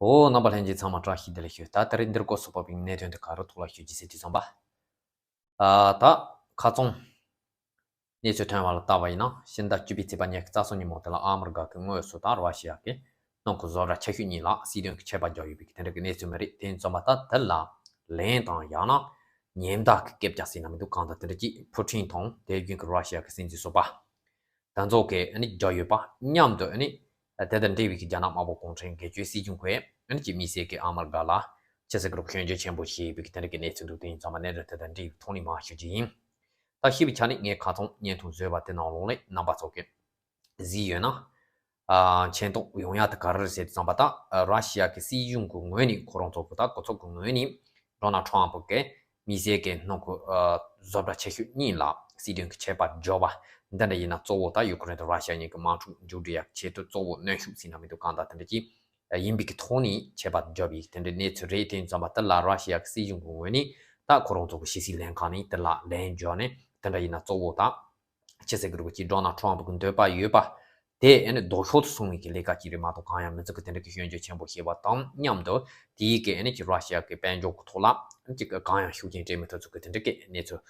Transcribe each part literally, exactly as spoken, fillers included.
ཨོ། རྣམ་པ་ལྷན་རྒྱས་ཚང་མ་བཀྲ་ཤིས་བདེ་ལེགས་ཞུ། ད་དེ་རིང་འདིར་གོ་སོགས་པ་པའི་གནད་དོན་དེ་ག་རུ་ཐོག་ལ་ཞུ་རྒྱུ་ཟེར་དུས་ཙམ་པ། ཨ། ད་ཁ་ཚོང་གནས་ཚུལ་ཐོན་བ་ལ་ལྟ་བ་ཡིན་ན། ཕྱི་ཟླ་བཅུ་པའི་ཚེས་པ་ཉི་ཤུ་རྩ་གསུམ་ཉིན་མོ་དེ་ལ་ཨ་མི་རི་ཀ་གི་དངོས་སུ་ད་ར་ཤི་ཡ་གི་ནང་ཁུལ་བཟོ་གྲྭ་ཆེ་ཤོས་གཉིས་ལ་སྲིད་དོན་གྱི་ཆད་པ་བརྒྱབ་ཡོད་པའི་དེ་འདྲ་གི་གནས་ཚུལ་མ་རེད། དེ་ཡིན་ཙམ་པ་ད་དེ་ལ་ལན་དང་ཡང་ན་ཉེན་བརྡ་གི་སྐད་ཆ་ཟེར་ན་མི་འདུག་གང་ལྟར་དེ་འདྲ་ཅིག་ཕུ་ཊིན་དང་དེ་བཞིན་གྱི་ར་ཤི་ཡ་གི་སྲིད་འཛིན་ཟུར་པ་དེ་ཚོ་གིས་ཨ་ནི་བརྒྱབ་ཡོད་པ་མཉམ་དུ། ཨ་ནི་དེ་དང་འབྲེལ་བའི་གི་རྒྱ་ནག་དམར་པོ་གུང་ཁྲན་སྒེར་གཅོད་སྲིད་གཞུང་གིས་ཨ་ནི་ཅིག་དམིགས་བསལ་གྱི་ཨ་མི་རི་ཀ་ལ་ཅི་ཟེར་དགོས་རེད། སྐྱོན་བརྗོད་ཆེན་པོ་བྱས་ཡོད་པའི་གི་དེ་འདྲ་གི་གནས་ཚུལ་འདུག་དེ་ཡིན་ཙང་མ་གནད་དོན་དེ་དང་འབྲེལ་བའི་ཐོག་ནས་མར་ཞུ་རྒྱུ་ཡིན། ད་ཞུས་པའི་ཆ་ནས་ངས་ཁ་ཚོང་བརྙན་ཐུང་བཟོས་པ་དེ་ནང་ལོགས་ལ་རྣམ་པ་ཚོ་གིས་གཟིགས་ཡོད་ན། ཨ། མཁྱེན་རྟོགས་ཡོང་ཡ་དེ་ག་རེ་རེད་ཟེར་དུས་ཙམ་པ། ད་ར་ཤི་ཡ་གི་སྲིད་གཞུང་གི་ངོས་ནས། ཁོ་རང་ཚོ་གི་ད་གོ་ཚོགས་ཀྱི་ངོས་ནས་ཌོ་ནལ་ཊམ་ཕུ་གིས་དམིགས་བསལ་གྱི་ནང་ཁུལ་ཨ་བཟོ་གྲྭ་ཆེ་ཤོས་གཉིས་ལ་སྲིད་དོན་གྱི་ཆད་པ་བརྒྱབ་པ་འདི་འདྲ་ཡིན་ན། གཙོ་བོ་ད་ཡུ་ཀེ་རེན་དང་ར་ཤི་ཡ་གཉིས་ཀྱི་དམག་འཁྲུག་མཇུག་སྒྲིལ་ཡ་ཆེད་དུ་གཙོ་བོ་གནོན་ཤུགས་ཟེར་ན་མི་འདུག་གང་ལྟར་དེ་འདྲ་ཅིག་ཡིན་པའི་གི་ཐོག་ནས་ཆད་པ་བརྒྱབ་པའི་དེ་འདྲའི་གནས་ཚུལ་རེད། དེ་ཡིན་ཙམ་པ་དེ་ལ་ར་ཤི་ཡ་གི་སྲིད་གཞུང་གི་ངོས་ནས་ད་ཁོ་རང་ཚོ་གི་ཕྱི་སྲིད་ལྷན་ཁང་ནས་དེ་ལ་ལན་བརྒྱབ་ནས། དེ་འདྲ་ཡིན་ན་གཙོ་བོ་ད་ཅི་ཟེར་དགོས་རེད། ཅིག་ཌོ་ནལ་ཊམ་ཕུ་གི་འདོད་པ་ཡོད་པ་དེ་ཨ་ནི་ལྡོག་ཕྱོགས་སུ་སོང་བའི་གི་ལས་ཀ་ཅིག་རེད་མ་གཏོགས། གང་ཡང་མི་ཚུགས་གི་དེ་འདྲ་གི་སྐྱོན་བརྗོད་ཆེན་པོ་བྱས་པ་དང་མཉམ་དུ། དེའི་གི་ཨ་ནི་ཅིག་ར་ཤི་ཡ་གི་དཔལ་འབྱོར་གི་ཐོག་ལ་ཅིག་གང་ཡང་ཤུགས་རྐྱེན་སྤྲད་མི་ཐུབ་ཚུལ་གི་དེ་འདྲ་གི་གནས་ཚུལ་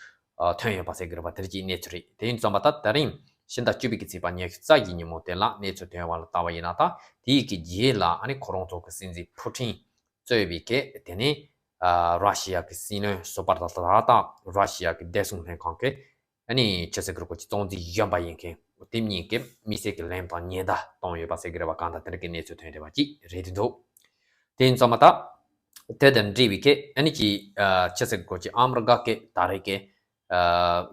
ཨ་ཐོན་ཡོད་པ་ཟེར་གི་རེད་པ། དེ་འདྲ་ཅིག་གནས་ཚུལ་རེད། དེ་ཡིན་ཙམ་པ་ད་དེ་རིང་ཕྱི་ཟླ་བཅུ་པའི་གི་ཚེས་པ་ཉི་ཤུ་རྩ་བཞི་ཉིན་མོ་དེ་ལ་གནས་ཚུལ་ཐོན་བ་ལ་ལྟ་བ་ཡིན་ན། ད་དེའི་གི་རྗེས་ལ་ཨ་ནི་ཁོ་རང་ཚོ་གི་སྲིད་འཛིན་ཕུ་ཊིན་གཙོས་པའི་གི་དེ་ནས་ཨ་ར་ཤི་ཡ་གི་སྲིད་བློན་ཟུར་པ་དང་། ད་ལྟ་ར་ཤི་ཡ་གི་བདེ་སྲུང་ལྷན་ཁང་གི་ཨ་ནི་ཅི་ཟེར་དགོས་རེད། ཅིག་གཙོ་འཛིན་གཞོན་པ་ཡིན་མཁན་དེ་གཉིས་ཀྱིས་དམིགས་བསལ་གྱི་ལན་དང་ཉེན་བརྡ་བཏང་ཡོད་པ་ཟེར་གི་རེད་པ། གང་ལྟར་དེ་འདྲ་གི་གནས་ཚུལ་ཐོན་བསྡད་པ་ཅིག་རེད་འདུག་དེ་ཡིན་ཙང་མ་ད་དེ་དང་འབྲེལ་བའི་གི་ཨ་ནི་ཅིག་ཨ་ཅི་ཟེར་དགོས་རེད། ཅིག་ཨ་མི་རི་ཀ་གིས་ད་རེས་ཀྱི་ཨ་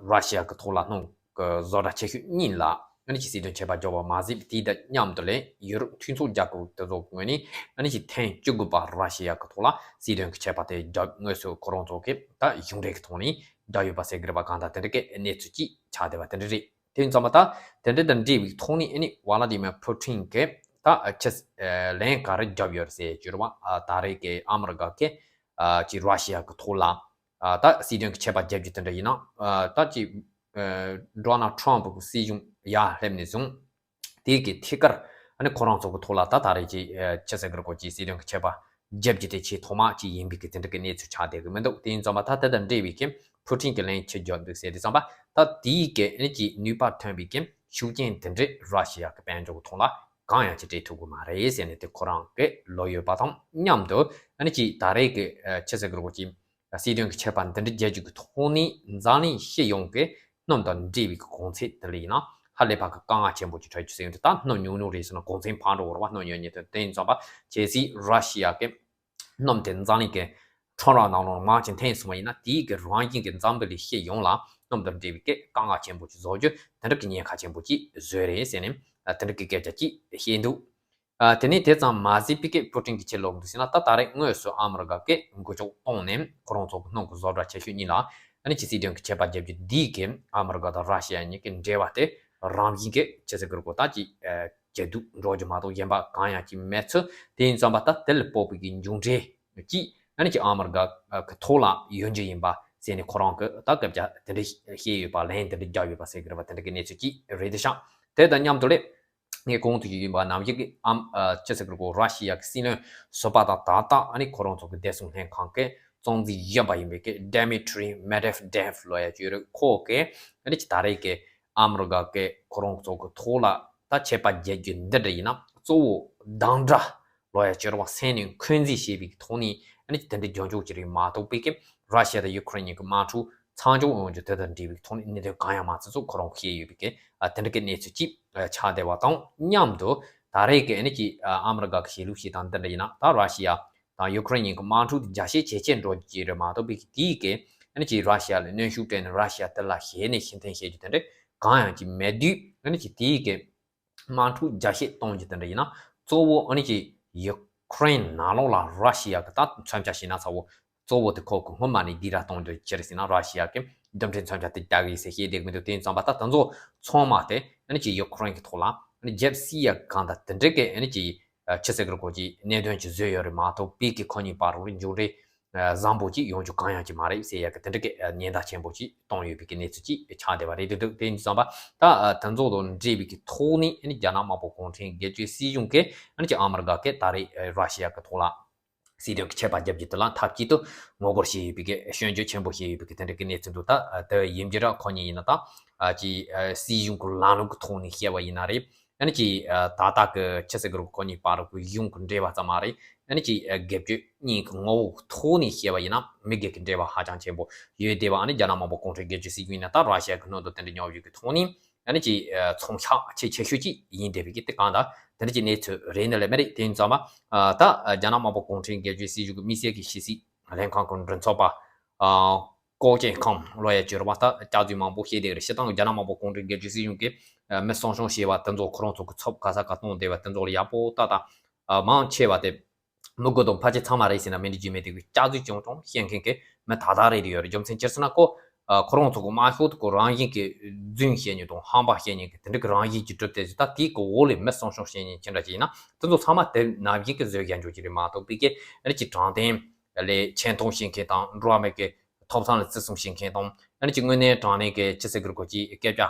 ར་ཤི་ཡ་གི་ཐོག་ལ་ནང་གི་བཟོ་གྲྭ་ཆེ་ཤོས་གཉིས་ལ་ཨ་ནི་ཅིག་སྲིད་དོན་ཆད་པ་བརྒྱབ་པ་མ་ཟད། དེ་དང་མཉམ་དུ་ལས་ཡུ་རོབ་མཐུན་ཚོགས་རྒྱལ་ཁབ་དེ་ཚོ་ངོས་ནས་ཨ་ནི་ཅིག་ཐེངས་བཅུ་དགུ་པ་ར་ཤི་ཡ་གི་ཐོག་ལ་སྲིད་དོན་གྱི་ཆད་པ་དེ་བརྒྱབ། དངོས་སུ་ཁོ་རང་ཚོ་གིས་ད་གཞུང་འབྲེལ་གྱི་ཐོག་ནས་བརྒྱབ་ཡོད་པ་ཟེར་གི་རེད་པ། གང་ལྟར་དེ་འདྲ་གི་གནས་ཚུལ་ཅིག་ཆགས་བསྡད་པ་དེ་འདྲ་རེད། དེ་ཡིན་ཙང་མ་ད་དེ་འདྲ་དང་འབྲེལ་བའི་ཐོག་ནས་ཨ་ནི་ཝ་ལ་ཏི་མེར་ཕུ་ཊིན་གིས་ད་ཨ་ཅི་ཨ་ལན་ག་རེ་བརྒྱབ་ཡོད་རེད་ཟེར་གྱི་རེད་པ། ཨ་ད་རེས་ཀྱི་ཨ་མི་རི་ཀ་གིས་ཨ་ཅིག་ར་ཤི་ཡ་གི་ཐོག་ལ་ཨ་ད་སྲིད་དོན་གྱི་ཆད་པ་བརྒྱབ་རྒྱུ་དེ་འདྲ་ཡིན་ན། ཨ་ད་ཅིག་ཨ་ཌོ་ནལ་ཊམ་ཕུ་གི་སྲིད་གཞུང་ཡར་སླེབས་ནས་བཟུང་དེའི་གི་ཐད་ཀར་ཨ་ནི་ཁོ་རང་ཚོ་གི་ཐོག་ལ་ད་ད་རེས་ཀྱི་ཨ་ཅི་ཟེར་དགོས་རེད། ཅིག་སྲིད་དོན་གྱི་ཆད་པ་བརྒྱབ་རྒྱུ་དེ་ཆེས་ཐོག་མ་ཅིག་ཡིན་པའི་གི་དེ་འདྲ་གི་གནས་ཚུལ་ཆགས་བསྡད་གི་མི་འདུག་དེ་ཡིན་ཙང་མ་ད་དེ་དང་འབྲེལ་བའི་གི་ཕུ་ཊིན་གྱིས་ལན་ཅི་བརྒྱབ་འདུག་ཟེར་དུས་ཙམ་པ། ད་དེའི་གི་ཨ་ནི་ཅིག་ནུས་པ་ཐོན་པའི་གི་ཤུགས་རྐྱེན་དེ་འདྲས་ར་ཤི་ཡ་གི་དཔལ་འབྱོར་གྱི་ཐོག་ལ་གང་ཡང་ཅིག་སྤྲད་ཐུབ་གི་མ་རེད་ཟེར་ནས་དེ་ཁོ་རང་གིས་ལབ་ཡོད་པ་དང་མཉམ་དུ། ཨ་ནི་ཅིག་ད་རེས་ཀྱི་ཨ་ཅི་ཟེར་དགོས་རེད། ཅིག་སྲིད་དོན་གྱི་ཆད་པ་འདི་འདྲ་བརྒྱབ་རྒྱུ་གི་ཐོག་ནས་འཛམ་གླིང་སྤྱི་ཡོངས་ཀྱི་སྣུམ་དང་འབྲེལ་བའི་གི་གོང་ཚད་དེ་ལ་ཡིན་ན་ཧ་ལས་པ་གི་དཀའ་ངལ་ཆེན་པོ་ཅིག་འཕྲད་རྒྱུ་ཟེར་ཡོང་དུས། ད་སྣུམ་ཉུང་ཉུང་རེད་ཟེར་ན་གོང་ཚད་འཕར་འགྲོ་གི་རེད་པ། སྣུམ་ཉོ་མཁན་དེ། དེ་ཡིན་ཙང་པ་གལ་སྲིད་ར་ཤི་ཡ་གི་སྣུམ་དེ་འཛམ་གླིང་གི་ཁྲོམ་ར་ནང་ལོགས་མར་ཅིག་འཐེན་སོང་བ་ཡིན་ན། དེའི་གི་རང་བཞིན་གྱིས་འཛམ་བུ་གླིང་སྤྱི་ཡོངས་ལ་སྣུམ་དང་འབྲེལ་བའི་གི་དཀའ་ངལ་ཆེན་པོ་ཅིག་བཟོ་རྒྱུ་དེ་འདྲ་གི་ཉེན་ཁ་ཆེན་པོ་ཅིག་བཟོས་རེད་ཟེར་ནས་དེ་འདྲ་གི་སྐད་ཆ་ཅིག་བཤད་འདུག་ཨ་དེ་ནས་དེ་ཙམ་མ་ཟད་པའི་གི་ཕུ་ཊིན་གྱིས་ཅི་ལབ་འདུག་ཟེར་ན། ད་ད་རེས་དངོས་སུ་ཨ་མི་རི་ཀ་གིས་འགུལ་སྐྱོད་བཏང་ནས་ཁོ་རང་ཚོ་གི་ནང་གི་བཟོ་གྲྭ་ཆེ་ཤོས་གཉིས་ལ་ཨ་ནི་ཅིག་སྲིད་དོན་གྱི་ཆད་པ་བརྒྱབ་རྒྱུ་འདིས་གི་ཨ་མི་རི་ཀ་དང་ར་ཤི་ཡ་གཉིས་ཀྱི་འབྲེལ་བ་དེ་རང་བཞིན་གྱིས་ཅི་ཟེར་དགོས་རེད། ད་ཅིག་ཨ་ཇེ་སྡུག་འགྲོ་རྒྱུ་མ་གཏོགས་གཞན་པ་གང་ཡང་ཅིག་མེད་ཚུལ། དེ་ཡིན་ཙང་པ་ད་དེ་ལ་དཔག་པའི་གི་མཇུག་འབྲས་ཅིག་ཨ་ནི་ཅིག་ཨ་མི་རི་ཀ་གི་ཐོག་ལ་ཡོང་རྒྱུ་ཡིན་པ་ཟེར་ནས་ཁོ་རང་གིས་ད་སྐད་ཆ་དེ་འདྲ་བཤད་ཡོད་པ། ལན་དེ་འདྲ་བརྒྱབ་ཡོད་པ་ཟེར་གི་རེད་པ། དེ་འདྲ་གི་གནས་ཚུལ་ཅིག་རེད་དེ་ཤག་དེ་དང་མཉམ་དུ་ལས། ངས་གོང་དུ་ཞུས་ཡོད་པ་ནང་བཞིན་གྱི་ཨམ་ཨ་ཅི་ཟེར་དགོས་རེད། ར་ཤི་ཡ་གི་སྲིད་བློན་ཟུར་པ་དང་། ད་ལྟ་ཨ་ནི་ཁོ་རང་ཚོ་གི་བདེ་སྲུང་ལྷན་ཁང་གི་གཙོ་འཛིན་གཞོན་པ་ཡིན་པའི་གི་ཌི་མི་ཊི་རི་མེ་ཌི་ཝེ་ཌེབ་ལབ་ཡ་ཅིག་ཡོད་རེད། ཁོ་གིས་ཨ་ནི་ཅིག་ད་རེས་ཀྱི་ཨ་མི་རི་ཀ་གིས་ཁོ་རང་ཚོ་གི་ཐོག་ལ་ད་ཆད་པ་བརྒྱབ་རྒྱུ་འདི་འདྲ་ཡིན་ན། གཙོ་བོ་དང་སྒྲ་ལབ་ཡ་ཅིག་ཡོད་རེད་པ། སེམས་ནང་འཁོན་འཛིན་བྱས་པའི་གི་ཐོག་ནས་ཨ་ནི་ཅིག་དེ་འདྲ་རྒྱབ་འཇུག་ཅིག་རེད་མ་གཏོགས་པའི་གི་ར་ཤི་ཡ་དང་ཡུ་ཀེ་རེན་གཉིས་ཀྱི་དམག་འཁྲུག་མཚམས་འཇོག་ཡོང་རྒྱུ་དེ་དང་འབྲེལ་བའི་ཐོག་ནས་གནད་དོན་གང་ཡང་མ་ཚོད་ཚོད་ཁོ་རང་བཤད་ཡོད་པའི་གི་ཨ་དེ་འདྲ་གི་གནས་ཚུལ་ཅིག་ཨ་ཆགས་བསྡད་པ་དང་མཉམ་དུ། ད་རེས་ཀྱི་ཨ་ནི་ཅིག་ཨ་ཨ་མི་རི་ཀ་གི་བཤད་ལུགས་བཤད་སྟངས་འདི་འདྲ་ཡིན་ན། ད་ར་ཤི་ཡ་དང་ཡུ་ཀེ་རེན་གཉིས་ཀྱི་དམག་འཁྲུག་དེ་རྒྱ་ཤེད་ཇེ་ཆེར་འགྲོ་རྒྱུ་རེད་མ་གཏོགས་པའི་གི་དེའི་གི་ཨ་ནི་ཅིག་ར་ཤི་ཡ་ལ་གནོན་ཤུགས་སྤྲད་ནས་ར་ཤི་ཡ་དེ་ལ་ཞེད་ནས་ཕྱིར་འཐེན་བྱེད་རྒྱུ་དེ་འདྲ་གང་ཡང་ཅིག་མེད་དུས། ཨ་ནི་ཅིག་དེའི་གི་དམག་འཁྲུག་རྒྱ་ཤེད་གཏོང་རྒྱུ་དེ་འདྲ་ཡིན་ན། གཙོ་བོ་ཨ་ནི་ཅིག་ཡུ་ཀེ་རེན་ནང་ལོགས་ལ་ར་ཤི་ཡ་གི་ད་མཚོན་ཆ་བྱས་ན་ཚ་བོ་གཙོ་བོ་དེ་ཁོ་གི་སྔོན་མ་ནས་ལྡིར་ར་གཏོང་རྒྱུ་ཅི་རེད་ཟེར་ན། ར་ཤི་ཡ་གི་རྡུལ་ཕྲན་མཚོན་ཆ་དེ་རྒྱག་གི་ཡིན་ཟེར་བཤད་བསྡད་ཀྱི་མི་འདུག་དེ་ཡིན་ཙང་པ་ད་དེ་ཚོ་ཚང་མ་དེ་ཨ་ནི་ཅིག་ཡུ་ཀེ་རེན་གྱི་ཐོག་ལ་ཨ་ནི་རྒྱབ་བསིལ་ཡ་གང་དང་དེ་འདྲ་གི་ཨ་ནི་ཅིག་ཨ་ཅི་ཟེར་དགོས་རེད། ཁོ་ཅིག་གནད་དོན་ཅིག་བཟོས་ཡོད་རེད་མ་གཏོགས་པའི་གི་ཁོ་གཉིས་བར་རུ་མཇུག་འབྲས་ བཟང་པོ་ཅིག་ཡོང་རྒྱུ་གང་ཡང་ཅིག་མ་རེད་ཟེར་ཡག་གི་དེ་འདྲ་གི་ཉེན་བརྡ་ཆེན་པོ་ཅིག་བཏང་ཡོད་པའི་གི་གནས་ཚུལ་ཅིག་ཆགས་བསྡད་པ་རེད། དེ་འདུག་དེ་ཡིན་དུས་ཙམ་པ་ད་དེ་ཚོ་དང་འབྲེལ་བའི་གི་ཐོག་ནས་ཨ་ནི་རྒྱ་ནག་དམར་པོ་གུང་ཁྲན་སྒེར་གཅོད་སྲིད་གཞུང་གིས་ཨ་ནི་ཅིག་ཨ་མི་རི་ཀ་གིས་ད་རེས་ར་ཤི་ཡ་གི་ཐོག་ལ་སྲིད་དོན་གྱི་ཆད་པ་བརྒྱབ་རྒྱུ་དེ་ལ་འཐབ་ཇུས་དུ་ངོ་རྒོལ་བྱས་ཡོད་པའི་གི་སྐྱོན་བརྗོད་ཆེན་པོ་བྱས་ཡོད་པའི་གི་དེ་འདྲ་གི་གནས་ཚུལ་འདུག་ད་དེ་ཡིན་རྒྱུ་ར་ཁོ་གཉིས་ཡིན་ན་ད་ཅིག་སྲིད་གཞུང་གི་ལམ་ལུགས་ཀྱི་ཐོག་ནས་བཤད་པ་ཡིན་ན་རེད། ཨ་ནི་ཅིག་ད་ལྟ་གི་ཆི་ཟེར་གི་རུ་ཁོ་གཉིས་བར་གི་གཞུང་གི་འབྲེལ་བ་ཙམ་མ་རེད། ཨ་ནི་ཅིག་སྒེར་གཅོད་གཉིས་ཀྱི་ངོ་བོ་ཐོག་ནས་བཤད་པ་ཡིན་ན་མི་སྒེར་གྱི་འབྲེལ་བ་ཧ་ཅང་ཆེན་པོ་ཡོད་བསྡད་པ། ཨ་ནི་རྒྱ་ནག་དམར་པོ་གུང་ཁྲན་སྒེར་གཅོད་སྲིད་གཞུང་ཡིན་ན་ད་ར་ཤི་ཡ་གི་སྣོད་དུ་དེ་འདྲ་ཉོ་རྒྱུ་གི་ཐོག་ནས་ཨ་ནི་ཅིག་མཚོན་ཆ་ཆེས་ཆེ་ཤོས་ཅིག་ཡིན་བསྡད་པའི་གི་དེ་གང་ལྟར་དེ་འདྲ་ཅིག་གནས་ཚུལ་རེད་ནི་ལས་མི་རེད། དེ་ཡིན་ཙམ་པ་ད་རྒྱ་ནག་དམར་པོ་གུང་ཁྲན་སྒེར་གཅོད་སྲིད་གཞུང་གི་དམིགས་བསལ་གྱི་ཕྱི་སྲིད་ལྷན་ཁང་གི་མགྲིན་ཚབ་པ་ཀོ་ཅན་ཁམ་ལོ་ཡ་བཅུ་རུ་བ་ད་སྐྱག་རྫུན་མང་པོ་བཤད་བསྡད་རེད། སྤྱིར་བཏང་རྒྱ་ནག་དམར་པོ་གུང་ཁྲན་སྒེར་གཅོད་སྲིད་གཞུང་གིས་མི་གསོ་སྐྱོང་བྱས་པ་དེ་ཚོ་ཁོ་རང་ཚོ་གི་ཚབ་ག་ས་ག་གཏོང་བསྡད་པ་དེ་ཚོ་ལ་ཡག་པོ་ཏག་ཏག་མང་ཆེ་བ་དེ་མི་དགོས་དང་ཕལ་ཆེར་ཚང་མ་རེད་ཟེར་ན་མི་འགྲིག་རྒྱུ་མེད་དེ། སྐྱག་རྫུན་རྐྱང་རྐྱང་བཤད་མཁན་གྱི་མི་ད་ལྟ་རེད་ཡོད་རེད། རྒྱུ་མཚན་ཅི་རེད་ཟེར་ན་ཁོ་ཁོ་རང་ཚོ་གི་དམར་ཤོག་ཏུ་ཁོ་རང་བཞིན་གྱི་རྫུན་བཤད་མཁན་དང་ཧམ་པ་བཤད་མཁན་གྱི་དེ་འདྲ་གི་རང་བཞིན་གྱི་གྲུབ་དེ་ཟེར། ད་དེའི་གི་འོག་ལས་མི་གསོ་སྐྱོང་བཤད་མཁན་ཅི་འདྲ་ཅིག་ཡིན་ན་དེ་ཚོ་ཚང་མ་དེ་ནམ་རྒྱུན་གྱི་བཟོས་རྒྱག་འཇོག་གི་རེད་མ་གཏོགས་པའི་གི་ཨ་ནི་ཅིག་དྲང་བདེན་ལས་ཆེ་མཐོང་བྱེད་མཁན་དང་འགྲོ་བ་མི་གི་ཐོབ་ཐང་ལ་བརྩི་སྲུང་བྱེད་མཁན་དང་ཨ་ནི་ཅིག་དངོས་གནས་དྲང་གནས་ཀྱི་ཅི་ཟེར་དགོས་རེད་གོ་ཅིག་སྐད་ཆ་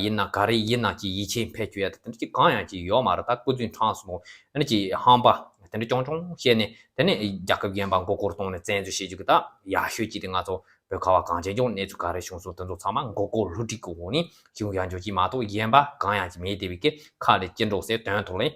ཡིན་ན་ག་རེ་ཡིན་ན་ཅིག་ཡིད་ཆེས་འཕེར་བཅུག་ཡ་དེ་འདྲ་ཅིག་གང་ཡང་ཅིག་ཡོད་མ་རེད། ད་སྐུ་རྫུན་ཕྲང་སོང་ཨ་ནི་ཅིག་ཧམ་པ་དེ་འདྲ་རྐྱང་རྐྱང་བཤད་ནས་དེ་ནས་རྒྱལ་ཁབ་གཞན་པ་མགོ་སྐོར་གཏོང་ནས་བཙན་འཛུལ་བྱེད་རྒྱུ་གི་ད་ཡག་ཤོས་ཅིག་དེ་ང་ཚོ་བོད་ཁ་བ་གངས་ཅན་ལྗོངས་གནས་ཚུལ་ག་རེ་བྱུང་སོང་དེ་ཚོ་ཚང་མ་མགོ་སྐོར་བསླུ་བྲིད་ཀྱི་འོག་ནས་བྱུང་ཡ་འཇོག་ཅིག་མ་གཏོགས་གཞན་པ་གང་ཡང་ཅིག་མེད་བསྡད་པའི་གི་ཁ་ལས་ཅི་འགྲོ་ཟེར་དོན་ཐོག་ལས།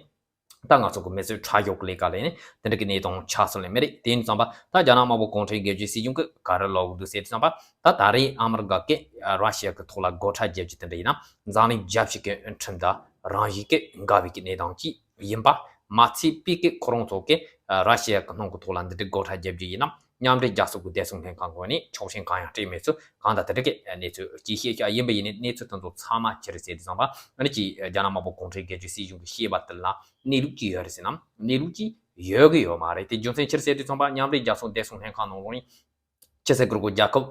ད་ང་ཚོ་གི་མི་ཚོས་ཁྲག་གཡོག་ལས་ཀ་ལས་ནི་དེ་འདྲ་གི་གནས་སྟངས་ཆགས་སོང་ལས་མི་རེད། དེ་ཡིན་ཙམ་པ་ད་རྒྱ་ནག་དམར་པོ་གུང་ཁྲན་སྒེར་གཅོད་སྲིད་གཞུང་གི་ག་རེ་ལབ་འདུག་ཟེར་དུས་ཙམ་པ་ད་ད་རེས་ཨ་མི་རི་ཀ་གིས་ར་ཤི་ཡ་གི་ཐོག་ལ་སྒོ་ཁྲལ་བརྒྱབ་རྒྱུ་དེ་འདྲ་ཡིན་ན་འཛམ་གླིང་རྒྱལ་སྤྱི་གི་ཁྲིམས་དང་རང་བཞིན་གི་འགལ་བའི་གི་གནས་སྟངས་ཅིག་ཡིན་པ་མ་ཚད་པའི་གི་ཁོ་རང་ཚོ་གིས་ར་ཤི་ཡ་གི་སྣུམ་གི་ཐོག་ལ་འདི་འདྲའི་སྒོ་ཁྲལ་བརྒྱབ་རྒྱུ་ཡིན་ན་མཉམ་འབྲེལ་རྒྱལ་ཚོགས་ཀྱི་བདེ་སྲུང་ལྷན་ཁང་ངོས་ནས་ཆོག་མཆན་གང་ཡང་སྤྲད་མེད་ཚུལ་གང་ལྟར་དེ་འདྲ་གི་གནས་ཚུལ་ཅིག་བཤད་ཤག་ཡིན་པ་ཡིན་ནའི་གནས་ཚུལ་དེ་ཚོ་ཚང་མ་ཅི་རེད་ཟེར་དུས་ཙམ་པ་ཨ་ནི་ཅིག་རྒྱ་ནག་དམར་པོ་གུང་ཁྲན་སྒེར་གཅོད་སྲིད་གཞུང་གིས་བཤད་པ་དེ་ལ་གནས་ལུགས་ཅིག་ཡོད་རེད་ཟེར་ན་གནས་ལུགས་ཅིག་ཡོད་གི་ཡོད་མ་རེད། དེ་རྒྱུ་མཚན་ཅི་རེད་ཟེར་དུས་ཙམ་པ་མཉམ་འབྲེལ་རྒྱལ་ཚོགས་བདེ་སྲུང་ལྷན་ཁང་ནང་ལོགས་ནས་ཅི་ཟེར་དགོས་རེད་གོ་རྒྱལ་ཁབ་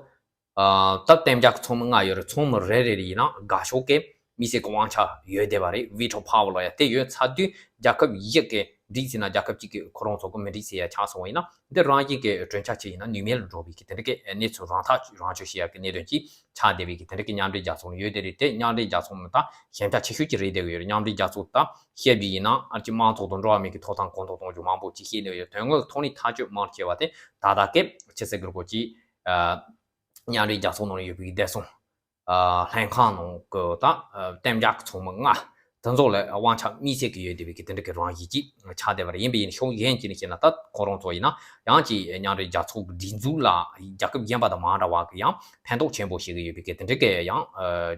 ཨ་ད་གཏན་འཇགས་ཀྱི་ཚོགས་མི་ལྔ་ཡོད་རེད། ཚོགས་མི་རེ་རེ་ལ་ཡིན་ན་དགའ་ཕྱོགས་ཀྱི་དམིགས་བསལ་གྱི་དབང་ཆ་ཡོད་བསྡད་པ་རེད། ཝི་ཊོ་པ་ཝར་ལབ་ཡ་དེ་ཡོད་ཚར་དུས་རྒྱལ་ཁབ་བཞི་གི་འགྲིག་ཟེར་ན་རྒྱལ་ཁབ་གཅིག་གི་ཁོ་རང་ཚོ་གི་མི་འགྲིག་ཟེར་ཡ་ཆགས་སོང་བ་ཡིན་ན་འདི་རང་བཞིན་གྱི་གྲོས་འཆར་ཅིག་ཡིན་ན་ནུས་མེད་ལ་འགྲོ་བའི་གི་དེ་འདྲ་གི་གནས་ཚུལ་རང་ཐག་རང་གཅོད་བྱེད་ཡ་གི་གནད་དོན་ཅིག་ཆགས་བསྡད་པའི་གི་དེ་འདྲ་གི་མཉམ་འབྲེལ་རྒྱལ་ཚོགས་ནང་ཡོད་བསྡད་རེད། དེ་མཉམ་འབྲེལ་རྒྱལ་ཚོགས་ནང་ད་ཞན་ཆ་ཆེ་ཤོས་ཅིག་རེད་བསྡད་ཡོད་རེད། མཉམ་འབྲེལ་རྒྱལ་ཚོགས་ད་བཤད་རྒྱུ་ཡིན་ན་ཨ་ཅི་དམངས་གཙོ་དང་འགྲོ་བ་མི་གི་ཐོབ་ཐང་གོང་མཐོར་གཏོང་རྒྱུ་མང་པོ་ཅིག་བཤད་བསྡད་ཡོད། དོན་དངོས་ཐོག་ནས་ཐག་གཅོད་མང་ཆེ་བ་དེ་ད་ལྟ་སྐད་ཆ་ཟེར་དགོས་རེད་གོ་ཅིག་མཉམ་འབྲེལ་རྒྱལ་ཚོགས་ནང་ཡོད་པའི་བདེ་སྲུང་ལྷན་ཁང་ནང་གི་ད་གཏན་འཇགས་ཀྱི་ཚོགས་མི་ལྔ་དེ་ཚོ་ལ་དབང་ཆ་དམིགས་བསལ་གྱི་ཡོད་བསྡད་པའི་གི་དེ་འདྲ་གི་རང་བཞིན་ཅིག་ཆགས་བསྡད་པ་རེད། ཡིན་པ་ཡིན་ཕྱོགས་གཞན་གཅིག་ནས་བཤད་ན་ད་ཁོ་རང་ཚོ་ཡིན་ན་ཡང་ཅིག་མཉམ་འབྲེལ་རྒྱལ་ཚོགས་ཀྱི་སྒྲིག་འཛུགས་ལ་རྒྱལ་ཁབ་གཞན་པ་དང་མ་འདྲ་བ་གི་ཡང་ཕན་ཐོགས་ཆེན་པོ་བྱེད་ཀྱི་ཡོད་པའི་གི་དེ་འདྲ་གི་ཡང་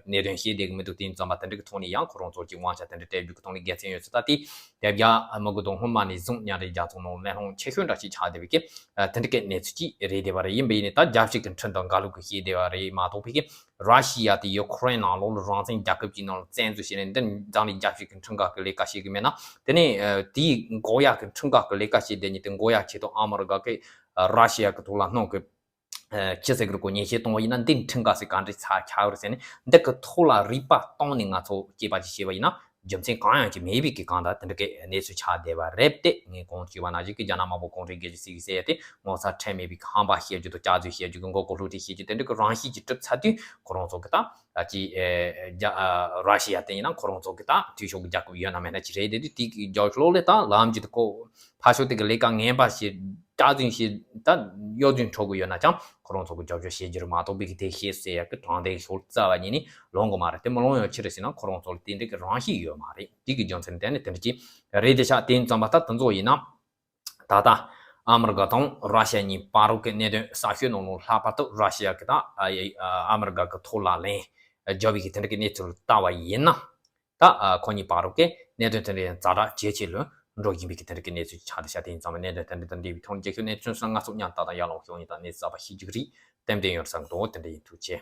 གནད་དོན་བཤད་བསྡད་ཀྱི་མི་འདུག་དེ་ཡིན་ཙམ་པ་དེ་འདྲ་གི་ཐོག་ནས་ཡང་ཁོ་རང་ཚོ་ཅིག་དབང་ཆ་དེ་འདྲ་སྤྲད་རྒྱུ་གི་ཐོག་ནས་དགེ་མཚན་ཡོད་ཚུལ་ད་དེ་དེབ་རྒྱ་མི་དགོས་དང་སྔོན་མ་ནས་བཟུང་མཉམ་འབྲེལ་རྒྱལ་ཚོགས་ནང་གླེང་སློང་ཆེ་ཤོས་འདྲ་ཞིག་ཆགས་བསྡད་པའི་གི་དེ་འདྲ་གི་གནས་ཚུལ་ཅིག་རེད་བསྡད་པ་རེད། ཡིན་པ་ཡིན་ནའི་ད་རྒྱལ་སྤྱི་གི་ཁྲིམས་དང་འགལ་ལུགས་ཀྱི་བཤད་བསྡད་པ་རེད་མ་གཏོགས་པའི་གི་ར་ཤི་ཡ་དེ་ཡུ་ཁུ་རེན་ནང་ལོགས་ལ་རང་བཙན་རྒྱལ་ཁབ་ཀྱི་ནང་ལ་བཙན་འཛུལ་བྱས་ནས་འདི་འཛམ་གླིང་རྒྱལ་སྤྱི་གི་ཁྲིམས་འགལ་གྱི་ལས་ཀ་བྱེད་གི་མེད་ན་དེ་ནས་དེའི་འགོག་ཡག་གི་ཁྲིམས་འགལ་གྱི་ལས་ཀ་བྱེད་བསྡད་མཁན་དེ་འགོག་ཡག་ཆེད་དུ་ཨ་མི་རི་ཀ་གིས་ར་ཤི་ཡ་གི་ཐོག་ལ་སྣུམ་གི་ཅི་ཟེར་གི་རེད་གོ་ཉེས་ཆད་གཏོང་བ་ཡིན་ན་འདི་ཁྲིམས་འགལ་ཟེར་ག་འདྲས་ཆགས་ཆགས་ཡོད་རེད་ཟེར་ནས་འདི་གི་ཐོག་ལ་རིག་པ་བཏང་ནས་ང་ཚོ་དཔྱད་པ་ཅིག་བྱས་པ་ཡིན་ན་རྒྱུ་མཚན་གང་ཡང་ཅིག་མེད་པའི་གི་གང་ལྟར་དེ་འདྲ་གི་གནས་ཚུལ་ཆགས་བསྡད་པ་རེད་དེ། ངས་གོང་དུ་ཞུས་པ་ནང་བཞིན་གི་རྒྱ་ནག་དམར་པོ་གུང་ཁྲན་སྒེར་གྱི་སྲིད་ཟེར་ཡ་དེ་ངོ་ཚ་ཁྲེལ་མེད་པའི་གི་ཧམ་པ་བཤད་རྒྱུ་དང་སྐྱག་རྫུན་བཤད་རྒྱུ་གི་མགོ་སྐོར་བསླུ་བྲིད་བཤད་རྒྱུ་དེ་འདྲ་གི་རང་བཞིན་གྱིས་གྲུབ་ཚར་དུས་ཁོ་རང་ཚོ་གི་ད་ཅི་རྒྱ་ར་ཤི་ཡ་དེ་ཡིན་ན་ཁོ་རང་ཚོ་གི་ད་འཐུས་ཤོར་གི་རྒྱལ་ཁབ་ཡོད་ན་མེད་ན་ཅི་རེད་དེ་དུས་དེ་གི་རྒྱབ་ལོགས་ལ་ད་ལམ་རྒྱུད་དེ་ཁོ། ཕར་ཕྱོགས་དེ་གི་ལས་ཀ་ངན་པ་བྱེད། སྐྱག་རྫུན་བྱེད། ད་གཡོ་རྫུན་འཕྲོ་གི་ཡོད་ན་ཅང་ཁོ་རང་ཚོ་གི་རྒྱབ་སྐྱོར་བྱེད་རྒྱུ་རེད་མ་གཏོགས་པའི་གི་དེ་ཤེས་ཟེར་ཡག་གི་དྲང་བདེན་ཤོར་རྩ་བ་ཉིད་ནས་ལོང་གི་མ་རེད། དེ་མི་ལོང་ཡང་ཅི་རེད་ཟེར་ན་ཁོ་རང་ཚོ་ལ་དེ་འདྲ་གི་རང་བཞིན་ཡོད་མ་རེད། དེ་གི་རྒྱུ་མཚན་དེ་ནི་དེ་འདྲ་ཅིག་རེད་དེ་ཤག་དེ་ཡིན་ཙམ་པ་ད་དེ་ཚོ་ཡིན་ན་ད་ལྟ་ཨ་མི་རི་ཀ་དང་ར་ཤི་ཡ་གཉིས་བར་རོགས་ཀྱི་གནད་དོན་གསར་ཤོས་ནང་ལོགས་ལྷག་པར་དུ་ར་ཤི་ཡ་གི་ད་ཨ་མི་རི་ཀ་གི་ཐོག་ལག་ལེན་བརྒྱབ་པའི་གི་དེ་འདྲ་གི་གནས་ཚུལ་ལ་ལྟ་བ་ཡིན་ན། ད་ཁོ་གཉིས་བར་རོགས་ཀྱི་གནད་དོན་དེ་འདྲ་ཡང་ཛ་དྲག་ཇེ་ཆེ་ལ་འགྲོ་བཞིན་པའི་གི་དེ་འདྲ་གི་གནས་ཚུལ་ཆགས་བསྡད་ཤག་དེ་ཡིན་ཙང་གནད་དོན་དེ་འདྲ་དང་འབྲེལ་བའི་ཐོག་ནས་རྒྱལ་ཁབ་གནས་ཚུལ་སོགས་ང་ཚོ་མཉམ་ཏག་ཏག་ཡར་ལངས་ཤོག་ཡིན་དང་གནས་ཚུལ་གསར་པ་ཤེས་རྒྱུ་རིགས་ཏན་ཏན་ཡོད་བསམ་གི་འདུག་དེ་འདྲ་ཡིན། ཐུགས་རྗེ་ཆེ།